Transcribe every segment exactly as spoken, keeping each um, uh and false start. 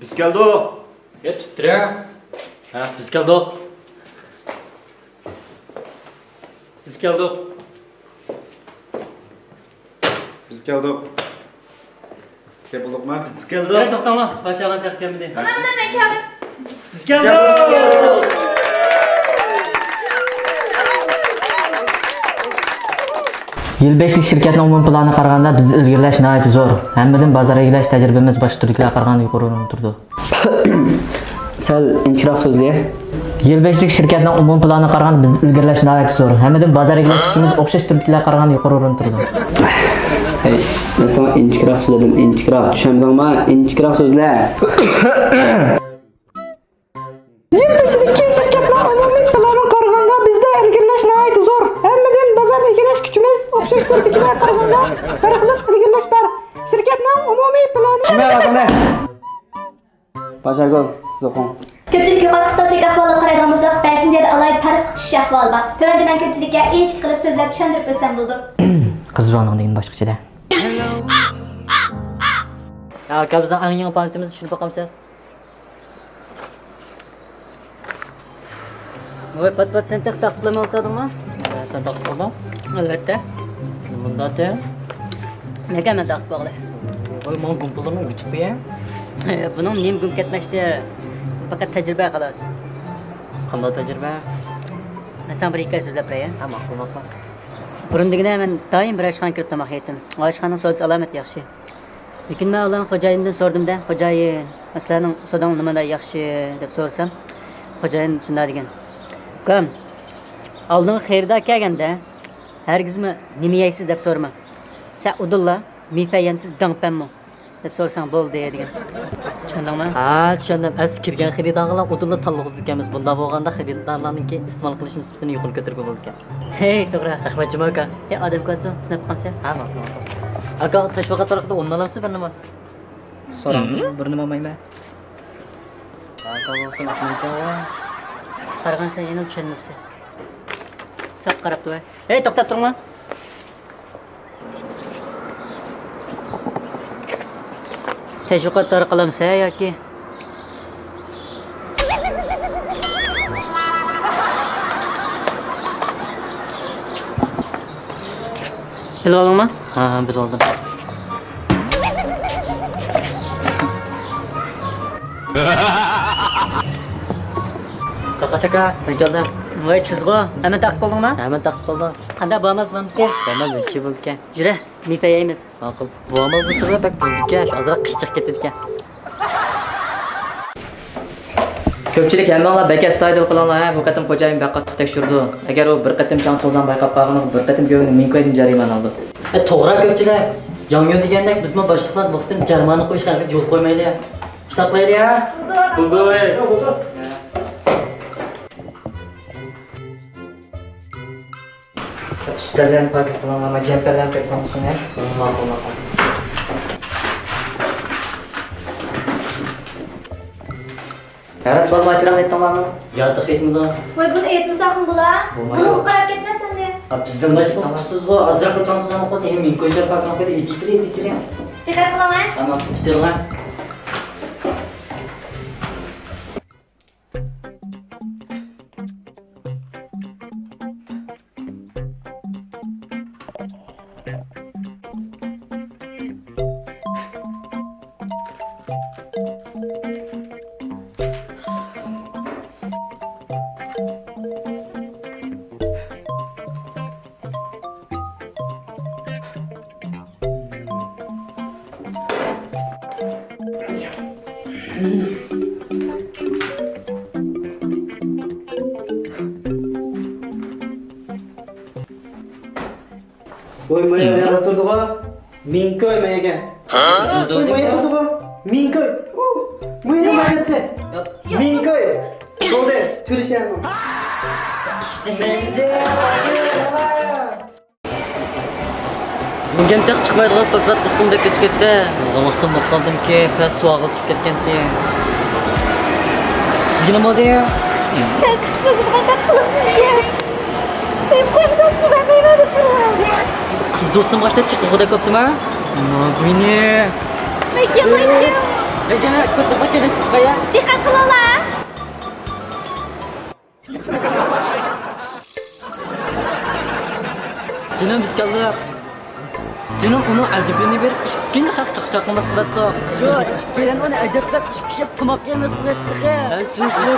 بىز كەلدۇق. يا، تۇتتۇرە. ھە، بىز كەلدۇق. بىز كەلدۇق. بىز كەلدۇق. كەپ بولدۇقما؟ بىز كەلدۇق. ھەي، توختاڭلار، باشلىغان تېخى كەلمىدى. مانا، مانا، مەن كەلدىم. بىز كەلدۇق. يىل بەشلىك شىركەتنىڭ ئومۇمىي پىلانىغا قارىغاندا، بىز ئىلگىرىلەش ناھايىتى زور. ھەممىدىن بازار ئىگىلەش تەجرىبىمىز باشقا تۈردىكىلەرگە قارىغاندا يۇقىرى ئورۇندا تۇرىدۇ. سەل ئىنچىكىراق سۆزلە. يىل بەشلىك شىركەتنىڭ ئومۇمىي پىلانىغا قارىغاندا، بىز ئىلگىرىلەش ناھايىتى زور. ھەممىدىن بازار ئىگىلەش كۈچىمىز ئوخشاش تۈردىكىلەرگە قارىغاندا يۇقىرى ئورۇندا تۇرىدۇ. ھەي، مەن ساڭا ئىنچىكىراق سۆزلىدىم، ئىنچىكىراق. چۈشەندىڭما؟ ئىنچىكىراق سۆزلە. يىل بېشىدىكى شىركەتنىڭ ئومۇمىي پىلانىغا قارىغاندا، بىزدە ئىلگىرىلەش ناھايىتى زور. ھەممىدىن بازار ئىگىلەش كۈچىمىز ئوخشاش تۈردىكىلەرگە قارىغاندا بىر خىل ئىلگىرىلەش بار. شىركەتنىڭ ئومۇمىي پىلانى. باشارگۈل، سىز ئوقۇڭ. كۆپچىلىك يۇقىرىقى ستاتىستىكا ئەھۋالىغا قارايدىغان بولساق، بەشىنچى ئايدا ئالاھىدە پەرقلىق چۈشۈش ئەھۋالى بار. تۆۋەندە مەن كۆپچىلىككە ئىنچىكە قىلىپ سۆزلەپ چۈشەندۈرۈپ ئۆتسەم بولىدۇ. قىز جۇۋانلىقىنى دېگىن باشقىچە-دە. يا ئاكا، بىزنىڭ ئەڭ يېڭى پائالىيىتىمىزنى چۈشىنىپ باقامسىز؟ ۋاي پات-پات، سەن تېخى تاقىپ قىلماي ئولتۇردۇڭمۇ؟ ھە، سەن تاقىپ قىلدىڭ؟ ئەلۋەتتە. نېمە بولدى؟ نەگە مەن تاقىپ قىلغىلى؟ ۋاي، ماڭا گۇمپىلارنى ئۆگىتىپ قويە. بۇنىڭ نېمە گۇم كەتمەشتى؟ پەقەت تەجرىبە خالاس. قانداق تەجرىبە؟ مەن ساڭا بىر ھېكايە سۆزلەپ بېرەي. ھە، ماقۇل، ماقۇل. بۇرۇن دېگىنە مەن دائىم بىر ئاشخانىغا كىرىپ تاماق يەيتتىم. ئاشخانىنىڭ سودىسى ئالامەت ياخشى. لېكىن مەن ئۇلارنىڭ خوجايىنىدىن سورىدىم-دە، «خوجايىن، سىلەرنىڭ سوداڭ نېمانداق ياخشى؟» دەپ سورىسام، خوجايىن شۇنداق دېگەن، «ئۇكام، ئالدىڭغا خېرىدار كەلگەندە، ھەرگىزمۇ نېمە يەيسىز دەپ سورىما. سەن ئۇدۇللا مىفە يەمسىز داڭپەنمۇ دەپ سورىساڭ بولدى» دېگەن. چۈشەندىڭمۇ؟ ھە، چۈشەندىم. ئەسلى كىرگەن خېرىدارغىلا ئۇدۇللا تاللىغۇزىدىكەنمىز. بۇنداق بولغاندا خېرىدارلارنىڭكى ئىستېمال قىلىش نىسبىتىنى يۇقىرى كۆتۈرگىلى بولىدىكەن. ھەي، توغرا. رەھمەت جۇما ئاكا. ھەي، ئادەم كۆرۈپتۇ، سىناپ باققانسەن؟ ھە، ماقۇل، ماقۇل. ئاكا، تاشۋاقا تارىقىدا ئۇن ئالامسىز بىر نېمە؟ سوراڭ، بىر نېمە ئالمايمەن. ئاكا بولسۇن، ئاكا. قارىغانسەن يەنە چۈشەنمەپسەن. ساپ قاراپ تۇر. ھەي، توختاپ تۇرۇڭلار. تەشۋىقات تارقىلامسە ياكى؟ بىلىۋالدىڭما؟ ھە، ھە، بىلىۋالدىم. قاقاش ئاكا، سەن كەلدىڭ. ۋاي، سىزغۇ؟ ھەممە تاقىپ بولدۇڭما؟ ھەممە تاقىپ بولدۇم. قانداق، بۇ ئامال بولامدىكەن؟ بۇ ئامال ياخشى بولىدىكەن. يۈرە، مىفە يەيمىز. ماقۇل. بۇ ئامال بولسا بەك بولىدىكەن، شۇ ئازراق قىشچاق كېتىدىكەن. كۆپچىلىك ھەممىڭلار بەك ئەستايىدىل قىلىڭلار، ھە، بۇ قېتىم خوجايىن بەك قاتتىق تەكشۈرىدۇ. ئەگەر ئۇ بىر قېتىم چاڭ توزان بايقاپ قالغىنىغا بىر قېتىم گۆۋىنى مىڭ كويدىن جەرىمانە ئالىدۇ. ئە، توغرا كۆپچىلىك، ياڭيۇ دېگەندەك بىزمۇ باشلىقلار بۇ قېتىم جەرىمانە قويۇشقا ھەرگىز يول قويمايلى. شۇنداق قىلايلى، ھە؟ بولدى. بولدى. ئۈستەللەرنى پاكىز قىلىڭلار، جەمپەرلەرنى قېتىپ قويۇڭ، ھە؟ ماقۇل، ماقۇل. ھەۋەس بالىم، ئاچراق ئېيتتىڭلارمۇ؟ يا، تېخى ئېيتمىدىم. ۋاي، بۇنى ئېيتمىساقمۇ بولا؟ بولمايدۇ. بۇنىڭغا قاراپ كەتمەسەڭلى. ھا، بىزدىن باشقا ئۇقۇشسىزغۇ، ئازراق ئوتۇرۇڭ تۇزۇڭ قويسا، يەنە مىڭ كوي جەرىمانە قىلىپ قويدى، ئېيتىپ كېلىڭ، ئېيتىپ كېلىڭ. دىققەت قىلىڭ، ھە. تامام، ئۈستىلىڭە. ۋاي، مايا يازىپ تۇردىغۇ. مىڭ كوي ماياگە. ۋاي، مايا تۇردىغۇ. مىڭ كوي. مايا مايا. مىڭ كوي. بولدى، تۆلىشەرمۇ؟ بۈگۈن تېخى چىقمايدىغان قۇربات قۇسقۇم بەك كەچ كەتتى. سىزغا ۋاقتىم بولۇپ قالدىمكى، پەس سۇ ئاغىلىشىپ كەتكەنتى. سىزگە نېمە بولدى؟ پەس سۇ سۆزىدىغان بەك قىلىقسىز ئىكەن. سۆيۈپ قويمىسام سۇ بەرمەيمەن دەپ تۇرىمەن. قىز دوستۇم قاشتا چىققۇدەك بوپتىما؟ ناگۇينى. مەيكە، مەيكە. دېگەنە كۆتۈرۈپ كېلىپ چىقايا. دىققەت قىلىڭلار. جېنىم، بىز كەلدۇق. جېنىم، ئۇنىڭ ئەدىپىنى بېرىپ، ئىككىنچى قات چاقچاقلىماس قىلاتتۇق. شۇ، ئىككىيلەن ئۇنى ئەدەپلەپ، ئىككى پىشىپ تاماق يېمەس قىلاتتۇق. ھە، شۇ، شۇ.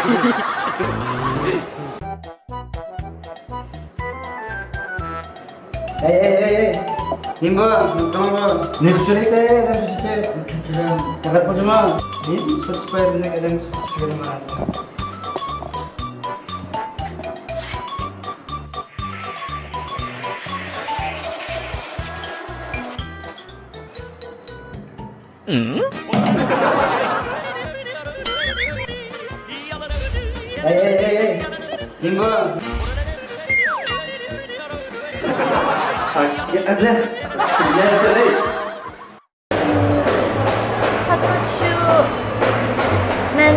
ھەي، ھەي، ھەي، ھەي. نېمە بۇ؟ نېمە قىلىڭ بۇ؟ نېمە چۈشۈرەيسەن، نېمە چۈشۈرەيسەن؟ كەچۈرۈڭ. دىققەت قىلجىما. نېمە سۈرتۈپ قويۇپ، مېنىڭ ئادەمگە سۈرتۈپ جۈرۈم ھازىر. ھەي، ھەي، ھەي، ھەي. نېمە بۇ؟ شاكىسكى ئەبلەخ. كىملەر سەن، ھەي؟ پاتماچ شۇ، مەن،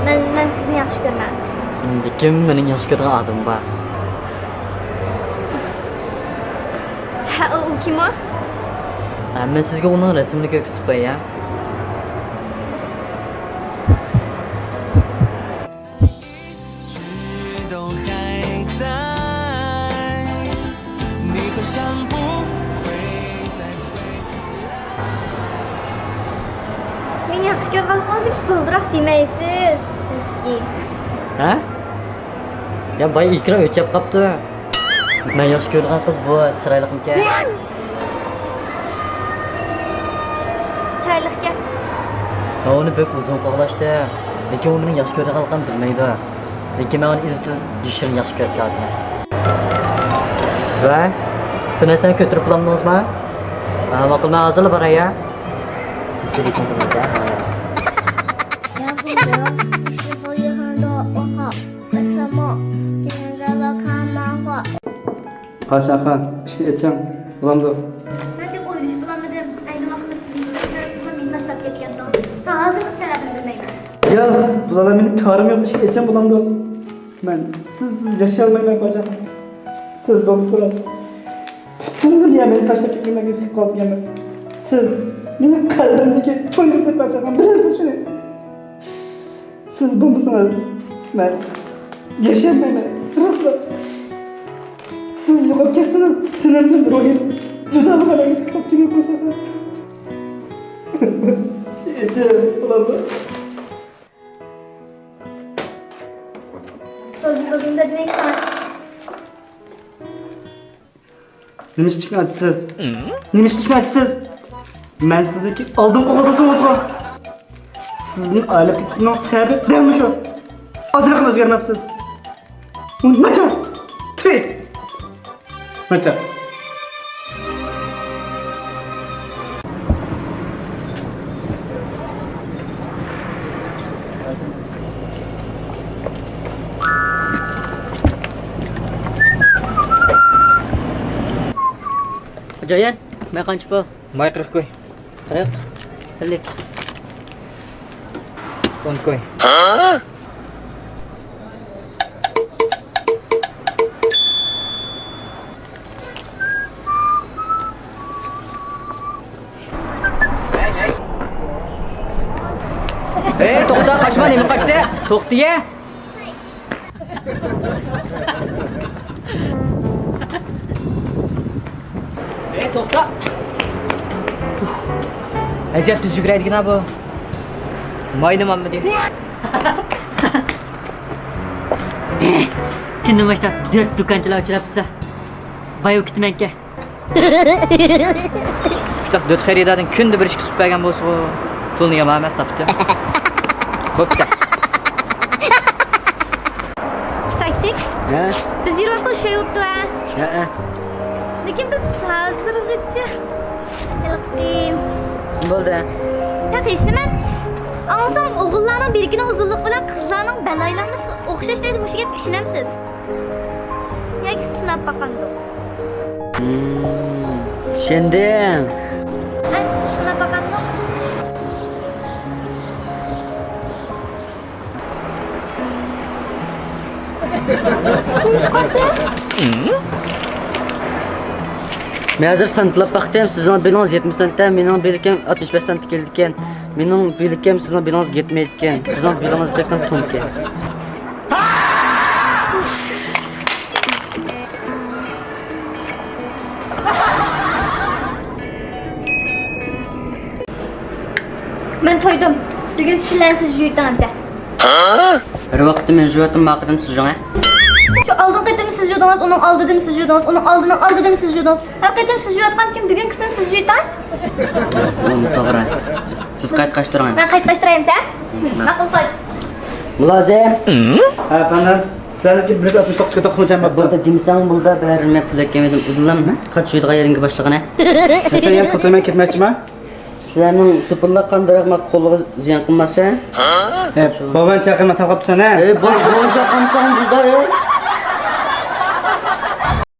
مەن، مەن سىزنى ياخشى كۆرىمەن. لېكىن مېنىڭ ياخشى كۆرىدىغان ئادىمىم بار. ھە، ئۇ، ئۇ كىم ئۇ؟ ھە، مەن سىزگە ئۇنىڭ رەسىمىنى كۆرسىتىپ قوياي. 你和相逢会再回来。 مېنى ياخشى كۆرۈۋالغىنىڭىزنى ھېچ بالدۇرراق دېمەيسىز. مىسكىن. ھە؟ يا باي ئېكران ئۆچۈپ قاپتۇ. مەن ياخشى كۆرىدىغان قىز بۇ چىرايلىقمىكەن؟ چىرايلىقكەن. مەن ئۇنى بەك ئۇزۇن قوغلاشتىم. لېكىن ئۇ مېنىڭ ياخشى كۆرىدىغانلىقىمنى بىلمەيدۇ. لېكىن مەن ئۇنى ئىزچىل يوشۇرۇن ياخشى كۆرۈپ كېلىۋاتىمەن. ۋە بۇ نەرسىنى كۆتۈرۈپ بولامدىڭىزما؟ ھە، ماقۇل، مەن ھازىرلا باراي، ھە؟ سىز تېلېفون قىلىڭىز، ھە؟ پاشاخان، ئىشنى ئېچىڭ، بولامدۇ؟ مەن بىر ئويلىشىپ بولالمىدىم. ئەينى ۋاقىتتا سىز ھېچ بىر سەۋەبسىزلا مېنى تاشلاپ كېتىپ كەتتىڭىز. تا ھازىرغىچە سەۋەبىنى بىلمەيمەن. يا، بۇلار، مېنىڭ كارىم يوق، ئىشنى ئېچىڭ، بولامدۇ؟ مەن سىزسىز ياشىيالمايمەن، پاشاخان. سىز بولمىسىڭىز، پۈتۈن دۇنيا مېنى تاشلاپ كەتكەندەك ھېس قىلىپ قالىدىكەنمەن. سىز مېنىڭ قەلبىمدىكى تۇنجىسى، پاشاخان، بىلەمسىز شۇنى؟ سىز بولمىسىڭىز، مەن ياشىيالمايمەن، راستلا. سىز يوقاپ كەتسىڭىز، تېنىمدىن روھىم جۇدا بولغاندەك ھېس قىلىپ كېلىدۇ، پاشاخان. ئىچىم بولامدۇ؟ نېمە ئىشتىن ئاچىسىز؟ نېمە ئىشتىن ئاچىسىز؟ مەن سىزنىڭكى ئالدىنقى ئوغۇلدىسىڭىزغۇ. سىزنىڭ ئايرىلىپ كېتىشىڭىزنىڭ سەۋەبى دەل مۇشۇ. ئازراقمۇ ئۆزگەرمەپسىز. ئۇ ناچار. تۈ. ناچار. خوجايىن، ماي قانچە پۇل؟ ماي قىرىق كوي. قىرىق، ئەللىك. ئون كوي. ئەي، توختا، قاچما، نېمە قاچىسەن؟ توختىيە. ئەي، توختا. ئەجەب تېز يۈگۈرەيدىكەن-ھە بۇ. ماينىمۇ ئالمىدى. كۈندىن باشلاپ دۆت دۇكانچىلار ئۇچراپسىز. باي بولۇپ كېتىمەنكەن. شۇنداق دۆت خېرىداردىن كۈندە بىر ئىككى سۇپ بەرگەن بولسىغۇ، پۇلنى يامان ئەمەس تاپتىم. بوپتۇ. ساكچىك. ھە؟ بىز يۈرۈۋاتقان ئۈچ ئاي بوپتۇ، ھە؟ ھەئە. لېكىن بىز ھازىرغىچە ھېلىقى. بولدى. ياق، ھېچنېمە. ئاڭلىسام، ئوغۇللارنىڭ بىلىكىنىڭ ئۇزۇنلۇقى بىلەن قىزلارنىڭ بەل ئايلانمىسى ئوخشاش دەيدۇ، مۇشۇ گەپكە ئىشىنەمسىز؟ ياكى سىناپ باقامدۇق؟ ھىم، چۈشەندىم. ھە، سىناپ باقامدۇق؟ نېمىشقا قورقىسىز؟ مەن ھازىر سانتىلاپ باقتىم، سىزنىڭ بېلىڭىز يەتمىش سانتىم، مېنىڭ بىلىكىم ئاتمىش بەش سانتىم كېلىدىكەن. مېنىڭ بىلىكىم سىزنىڭ بېلىڭىزگە يەتمەيدىكەن. سىزنىڭ بېلىڭىز بەكلا تومكەن. مەن تويدۇم. بۈگۈنكى چىللەنى سىز يۇيۇۋېتىڭ ئەمسە. ھەر ۋاقىتتا مەن يۇيۇۋاتىمەن، ماقىدىم سىز يۇيۇڭ، ھە؟ شۇ ئالدىنقى قېتىم سىز يۇدىڭىز، ئۇنىڭ ئالدىدىمۇ سىز يۇدىڭىز، ئۇنىڭ ئالدىنىڭ ئالدىدىمۇ سىز يۇدىڭىز. ھەر قېتىم سىز يۇيۇۋاتقانكىن بۈگۈنكىسىمۇ سىز يۇيۇۋېتىڭ. بولدى، توغرا. سىز قايتقاچ تۇرۇڭ. مەن قايتقاچ تۇرايمەن سەن. ماقۇل قاچ. مۇلازىم. ھە، ئەپەندىم. سىلەرنىڭكى بىر يۈز ئاتمىش توققۇز كېتىپ قىلچام بولدى. بولدى دېمىسەڭ بولدى، بەرىبىر مەن پۇل ئەكەلمىدىم. ئۇدۇلام قاچ يۇيىدىغان يېرىڭگە باشلىغىنە. سەن يەنە قىلتۇرمەن كەتمەكچىما؟ سىلەرنىڭ سوپۇنلار قانداقراق، ما قولىغا زىيان قىلماسا؟ ھە، بوۋان چاقىرما ساقلاپ تۇرسانا. ئەي، بول، بوۋان چاقىرمىساڭ بولدى.